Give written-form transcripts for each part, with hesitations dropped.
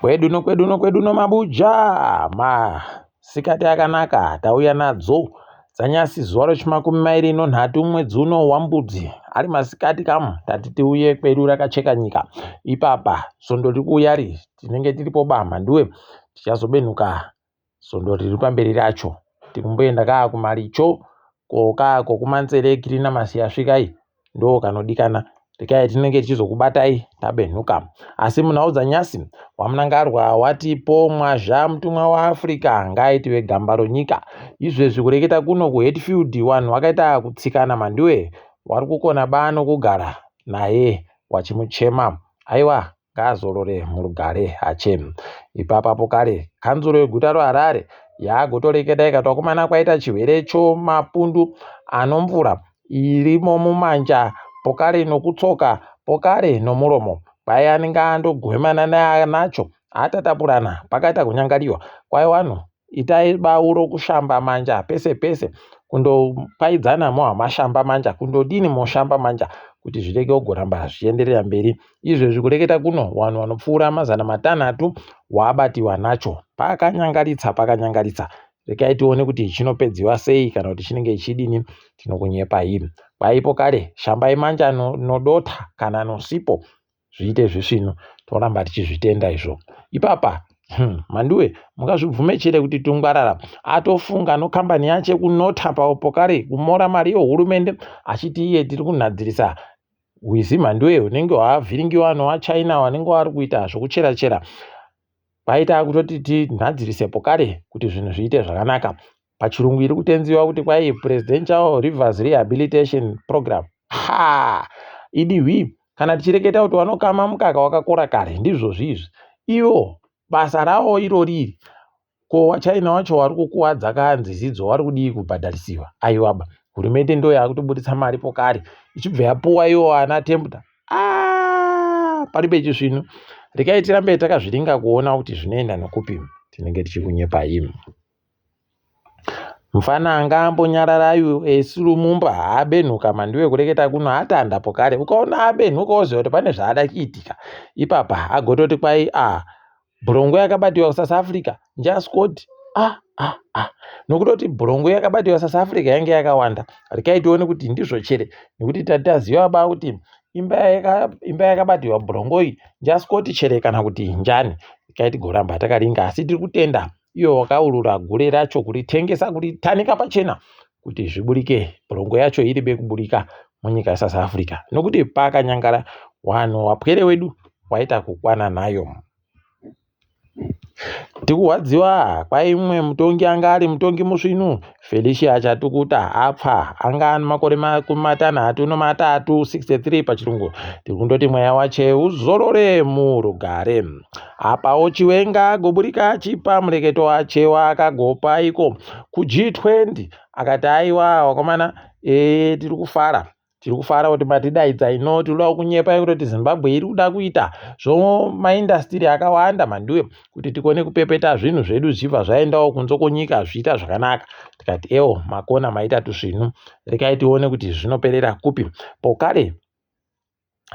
Kwedu nokwedu nokwedu nomabuja masikati akanaka tauya nadzo dzanyasi zuva rechimakumi mairi nonhatu mwedzi uno wambudzi ari masikati kamu tati tiuye kwedu rakacheka nyika ipapa svondo riri kuuya ri tinenge tiripo ba mhanduwe tichazobenhuka Svondo riri pamberi racho tikumboenda kaa kumaricho ko kaa kokumanzere kirinamasi yasvika iyi ndoo kanodikana rekai tinenge tichizokubatai tabenhuka asi munhau dzanyasi wamunangarwa wati po mwazha mutumwa waafrica ngaaitiwe gamba ronyika izvezvi kureketa kuno kuhetfield wanhu wakaita kutsikana mhanduwe wari kukona bano kugara naye wachimuchema aiwa Ngaazorore murugare hache. Ipapapo kare kanzuro yeguta roHarare yagotoreketa ikati vakomana kwaita chihwere chomapundu anomvura irimo mumanja pokare nokutsoka pokare nomuromo. Kwai anenge andogwemana nacho atatapurana pakaita kunyangariwa. Kwai wanhu Itai bau rokushamba manja pese pese kundopaidzana mohamashamba manja kundodini moshamba manja kuti zvirege kugoramba zvichienderera mberi. Izvezvi kureketa kuno vanhu vanopfuura 600 wabatiwa nacho. Pakanyangaritsa pakanyangaritsa. Regai tione kuti chinopedziwa sei kana kuti chinenge chichidini tinokunyepai. Kwaipo kare shambai manja nodota kana nosipo zviite zvisvinu toramba tichizvitenda izvo ipapa Mhanduwe mungazvibvume chere kuti tungwarara atofunga nokambani yache kunota pokare kumora mari yohurumende achiti iye tiri kunhadzirisa hwizi Mhanduwe hunenge hwavhiringiwa nowachina wanenge wari kuita zvokuchera chera Kwaita kutoti tinhadzirise pokare kuti zvinhu zviite zvakanaka. Pachirungu iri kutenziwa kuti kwai Presidential Rivers Rehabilitation Program. Ha! Idi hwi, kana tichireketa kuti wanokama mukaka wakakora kare, ndizvozvi izvi. Ivo, basa rawo irori iri, ko waChina wacho wari kukuwadza ka nzizi wari kudii kubhadharisiwa? Aiwaba, hurumende ndo yakutoburitsa mari pokare, ichibva yapuwa iwo ana Tempter. Ah, pari pechisvinu. Rekai tirambe takazviringa kuona kuti zvinoenda nokupi. Tinenge tichikunyepa imi. Mfana anga ambonyararayu esi Lumumba haabenhuka mandiwe kureketa kuno atandapo kare. Ukaona abenhuka woziva kuti pane zvaada kuitika. Ipapa agototi kwai ah bhurongo yakabatiwa kuSouth Africa njaScott ah ah ah nokutoti bhurongo yakabatiwa South Africa yange yakawanda. Rekai tione kuti ndizvo chere nekuti tataziva ba kuti imba imba yakabatiwa bhurongo iyi njaScott chere kana kuti njani. Rekai tigoramba takaringa asi tiri kutenda iwo wakaurura gure racho kuritengesa kuritanika pachena kuti zviburike bhurongo yacho iribe kuburika munyika yeSouth Africa nokuti pakanyangara wanhu wapwere wedu waita kukwana nayo. Tikuhwadziwa kwaimwe mutongi anga ari mutongi musvinu Felicia Chatukuta apfa anga ane makore 63 63 pachirungu tiri kundoti mweya wache uzorore murugare. Apawo Chiwenga agoburika achipa mureketo wache waakagopa iko kuG20 akati aiwa wakomana ee tiri kufara tiri kufara kuti matidaidza ino tinoda kunyepa kutoti Zimbabwe iri kuda kuita zvomaindastiri akawanda mhanduwe kuti tikone kupepeta zvinhu zvedu zvichibva zvaendawo kunze kwenyika zvichiita zvakanaka tikati ewo makona maita tusvinu rekai tione kuti zvinoperera kupi pokare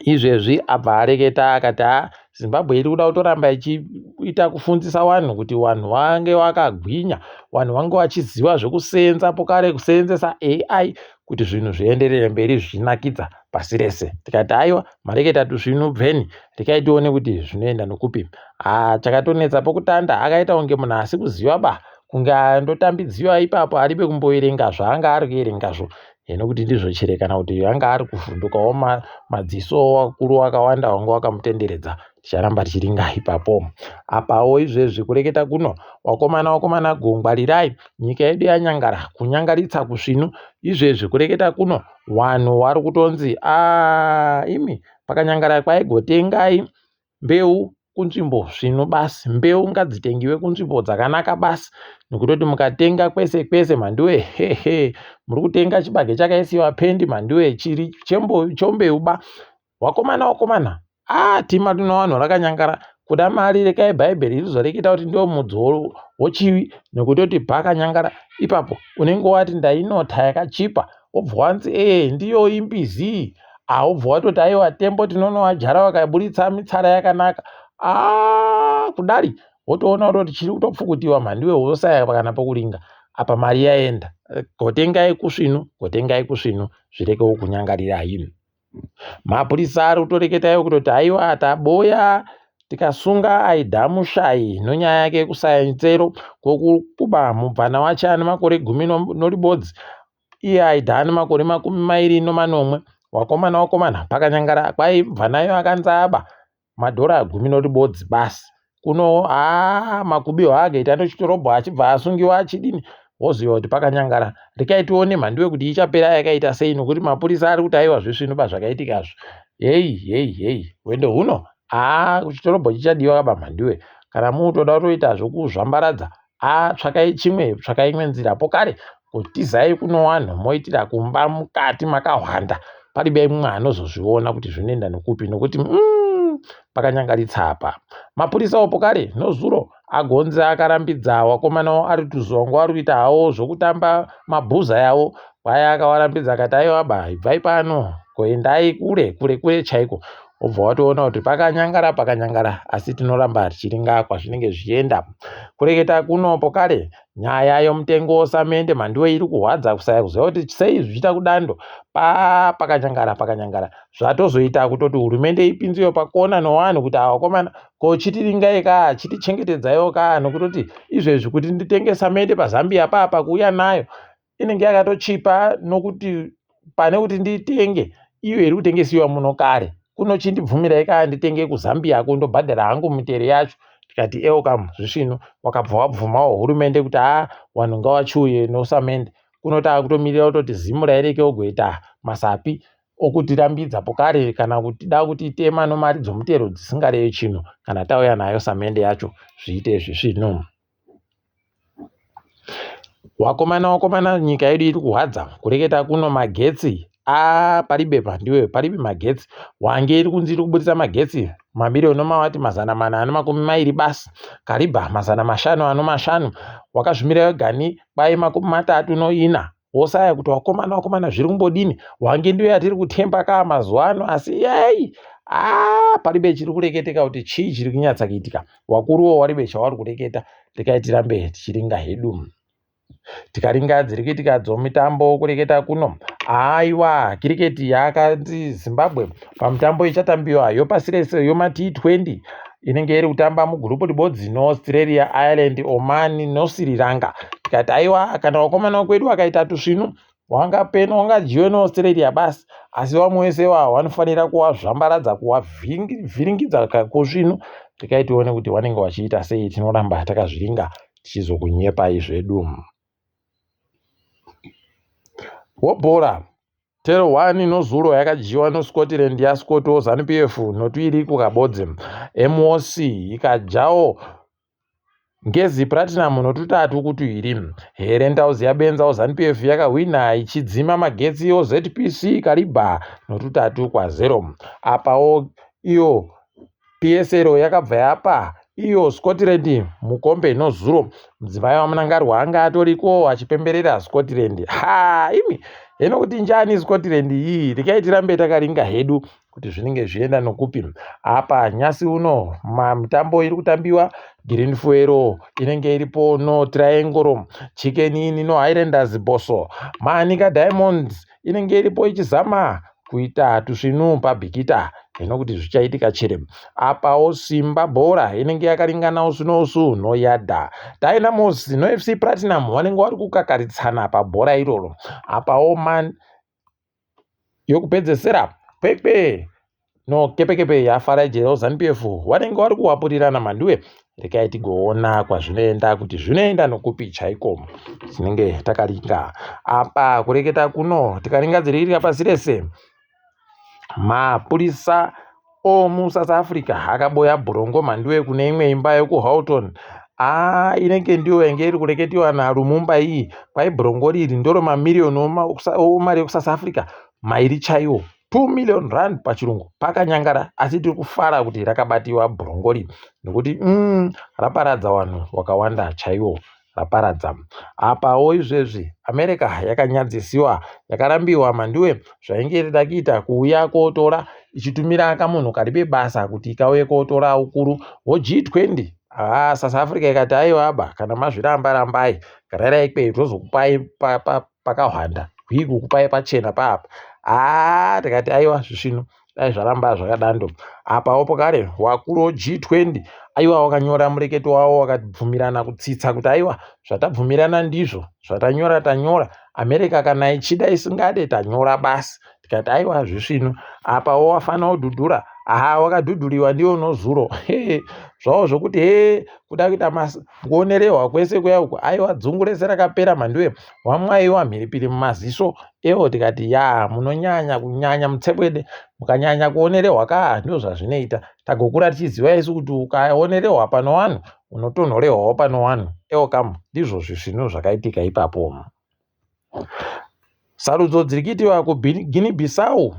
Izvezvi abva areketa akati haa Zimbabwe iri kuda kutoramba ichiita kufundzisa vanhu kuti vanhu vange vakagwinya, vanhu vange vachiziva zvekusenza pokare kuseenzesa AI kuti zvinhu zvienderere mberi zvichinakidza pasi rese. Tikati haiwa mareketa tuzvinu bveni rekai tione kuti zvinoenda nokupi. Haa chakatonetsa pokutanda akaita kunge munhu asi kuziva ba kunge andotambidziwa ipapo aribe kumboerenga zvaanga ari kuerengazvo Hino kuti ndizvo chere kana kuti anga ari kuvhundukawo madziso wakuru wakawanda wanga wakamutenderedza ticharamba tichiringa ipapo. Apawo izvezvi kureketa kuno wakomana wakomana gongwarirai nyika yedu yanyangara kunyangaritsa kusvinu izvezvi kureketa kuno wanhu wari kutonzi a imi pakanyangara kwaigotengai Mbeu kunzvimbo svinu basi. Mbeu ngadzitengiwe kunzvimbo dzakanaka basi nokutoti mukatenga kwese kwese mhanduwe hehe muri kutenga chibage chakaisiwa pendi mhanduwe chiri chombeu ba. Wakomana wakomana ah tima tuna vanhu rakanyangara kuda mari rekai bhaibheri rizoreketa kuti ndiwo mudzi wochivi nokutoti pakanyangara ipapo unenge wati ndainota yakachipa wobva wanzi ee ndiyo imbizi ah wobva watoti aiwa tembo tinonovajara vakaburitsa mitsara yakanaka ah kudari wotoona kutoti chiri kutopfukutiwa mhandiwe wosaya kana pokuringa apa mari yaenda. Gotengai kusvinu, gotengai kusvinu zvireke kukunyangarirai. Mapurisa ari kutoreketa iwo kutoti haiwa taboya tikasunga Aida Mushayi nonyaya yake yekusaya mitsero kwokuba mubvana wache ane makore gumi noribodzi iye Aida ane makore 27. Wakomana wakomana pakanyangara kwai mubvanayo akanzi aba madhora gumi noribodzi basi. Kuno haa makubiwo aakaita ndochitorobho achibva asungiwa achidini woziva kuti pakanyangara. Rekai tione mhanduwe kuti ichapera yakaita sei nokuti mapurisa ari kuti aiwa zvisvinu pazvakaitikazvo. Heyi heyi heyi hwendo huno haa chitorobho chichadiwa kaba mhanduwe. Kana muutoda kutoita zvokuzvambaradza haa tsvakai chimwe tsvakai imwe nzira pokare kutizai kuno wanhu moitira kumba mukati makahwanda paribe mumwe anozozviona kuti zvinoenda nokupi nokuti pakanyangaritsa apa. Mapurisa opo kare nozuro agonzi akarambidza wakomana ari tuzongo ari kuita hawo zvokutamba mabhuza yawo kwaya akawarambidza akati aiwa ba ibvai pano koendai kure kure kure chaiko wobva watoona kuti pakanyangara pakanyangara asi tinoramba tichiringa kwazvinenge zvichienda. Kureketa kuno pokare nyaya yomutengo wesamende mhanduwe iri kuhwadza kusaya kuziva kuti sei zvichiita kudando pa pakanyangara pakanyangara zvatozoita kutoti hurumende ipinziwe pakona nowanhu kuti awakomana ko chitiringai ka chitichengetedzaiwo ka nokutoti izvezvi kuti nditenge samende paZambia papa kuuya nayo inenge yakatochipa nokuti pane kuti nditenge iyo iri kutengesiwa muno kare kuno chindibvumirai kaa nditenge kuZambia ko ndobhadhara hangu mitero yacho tikati ewo kam zvisvinu wakabva wabvumawo hurumende kuti haa vanhu ngawachiuye nosamende kuno taakutomirira kutoti zimura ireke ogoita masapi okutirambidza pokare kana kutida kutitema nomari dzomutero dzisingarevi chinhu kana tauya nayo samende yacho zviite zvisvinu. Wakomana wakomana nyika yedu iri kuhwadza kureketa kuno magetsi a paribe pandiwe paribe magetsi wange iri kunzi iri kuburitsa magetsi mamiriyoni omawati 420 basi Karibha 505 wakazvimira wegani kwai 34 wosaya kuti wakomana wakomana zviri kumbodini wange ndiyo yatiri kutemba kaa mazuva ano asi yei aa paribe chiri kureketeka kuti chii chiri kunyatsa kuitika wakuruwo waribe chawari kureketa rekai tirambe tichiringa hedu tikaringa dziri kuitika dzomitambo kureketa kuno aiwa kiriketi yakanzi Zimbabwe pamutambo ichatambiwa yopasi rese yoma T20 inenge iri kutamba mugurupu ribodzi noAustralia, Ireland, Oman noSri Lanka tikati aiwa kana wakomana wekwedu akaita tusvinu wangapeno wangadyiwe noAustralia basi asi vamwe vese ivava vanofanira kuwazvambaradza kuwavhiringidza kusvinu rekai tione kuti vanenge vachiita sei tinoramba takazviringa tichizokunyepai zvedu wobhora Tero 1 nozuro yakadyiwa noScotland yaScott Zanu PF notuiri kukabodzi MOC ikadyawo Ngezi Platinum notutatu kutuiri. Herentals yabenzawo Zanu PF yakahwina ichidzima magetsi oZPC Kariba notutatu kwa0. Apawo iyo PSL yakabva yapa iyo Scotland mukombe nozuro. Mudzimai waMnangagwa anga atoriko achipemberera Scotland. Ha imi heno kuti njani Scotland iyi rekai tirambe takaringa hedu kuti zvinenge zvienda nokupi. Apa nyasi uno mitambo iri kutambiwa Green Fuel inenge iripo no Triangle Chicken Inn no Highlanders Bosso Manica Diamonds inenge iripo ichizama kuita tusvinu paBikita hino kuti zvichaitika chere apawo Simba Bhora inenge yakaringana usu nousu noYada Dynamos noFC Platinum vanenge vari kukakaritsana pabhora iroro apawo man yokupedzesera Kwekwe no Kepekepe yaFarai Zanu PF vanenge vari kuwapurirana mhanduwe rekai tigoona kwazvinoenda kuti zvinoenda nokupi chaiko tinenge takaringa apa kureketa kuno tikaringa dziri pasi rese mapurisa omuSouth Africa akaboya bhurongo mhanduwe kune imwe imba yekuHoughton aa inenge ndiyo yange iri kureketiwa naLumumba iyi kwai bhurongo riri ndoro mamiriyoni omari yekuSouth Africa mairi chaiwo 2 million rand pachirungu pakanyangara asi tiri kufara kuti rakabatiwa bhurongo riri nekuti raparadza vanhu vakawanda chaiwo raparadza apawo izvezvi America yakanyadzisiwa yakarambiwa mhanduwe zvainge irida kuita kuuya kotora ichitumira kamunhu karibe basa kuti kauye kotora ukuru hwoG20. Haa South Africa ikati aiwa ba kana mazviramba rambai garai ikweyo tozokupai pakahwanda hwii kukupai pachena paapa. Haa tikati aiwa zvisvinu dai zvaramba zvakadando. Apawo pokare wakuru G20 aiwa wakanyora mureketo wavo wakabvumirana kutsitsa kuti aiwa zvatabvumirana ndizvo zvatanyora tanyora. America kana ichida isingade tanyora basi. Tikati aiwa zvisvinu. Apawo wafana kudhudhura aha wakadhudhuriwa ndiwo unozuro zvavo zvokuti he kuda kuita kuonerehwa kwese kuya uku aiwa dzungu rese rakapera mhanduwe wamwaiwa mhiripiri mumaziso ewo tikati ya munonyanya kunyanya mutsepwede mukanyanya kuonerehwa kaa ndizvo zvazvinoita tagokura tichiziva isu kuti ukaonerehwa pano wanhu unotonhorehwawo pano wanhu ewo kamu ndizvo zvisvinu zvakaitika ipapo. Sarudzo dziri kuitiwa kuGuinea Bissau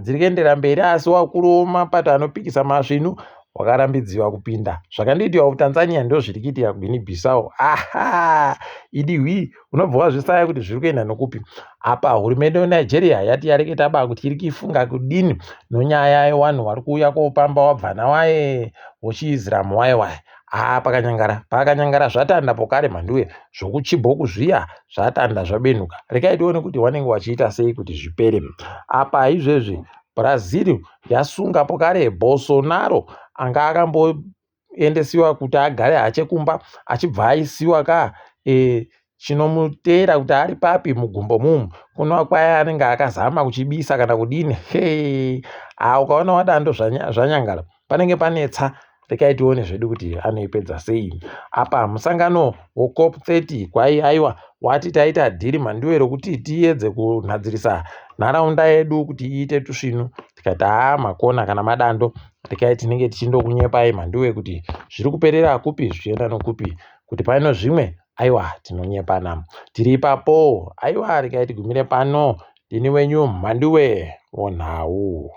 dziri kuendera mberi asi wakuru wemapato anopikisa masvinu wakarambidziwa kupinda. Zvakandoitiwa kuTanzania ndozviri kuitika kuGuinea Bissau. Aha! Idi hwii unobva wazvisaya kuti zviri kuenda nokupi. Apa hurumende yeNigeria yati yareketa ba kuti iri kuifunga kudini nonyaya yewanhu wari kuuya kopamba wabvana waye wechiIslam waye waye. Haa pakanyangara pakanyangara zvatanda pokare mhanduwe zvokuchibhoku zviya zvatanda zvabenuka. Rekai tione kuti wanenge wachiita sei kuti zvipere. Apa izvezvi Brazil yasunga pokare Bolsonaro anga akamboendesiwa kuti agare hache kumba achibva aisiwa ka e, chinomuteera kuti ari papi mugumbo mumu kunova kwaya anenge akazama kuchibisa kana kudini he a ukaona wadando zvanyangara panenge panetsa. Rekai tione zvedu kuti anoipedza sei. Apa musangano weCop 30 kwai aiwa wati taita dhiri mhanduwe rokuti tiedze kunhadzirisa nharaunda yedu kuti iite tusvinu. Tikati haa makona kana madando rekai tinenge tichindokunyepai mhanduwe kuti zviri kuperera kupi zvichienda nokupi kuti paino zvimwe aiwa tinonyepana. Tiri ipapo aiwa rekai tigumire pano. Ndini wenyu Mhanduwe wonhau.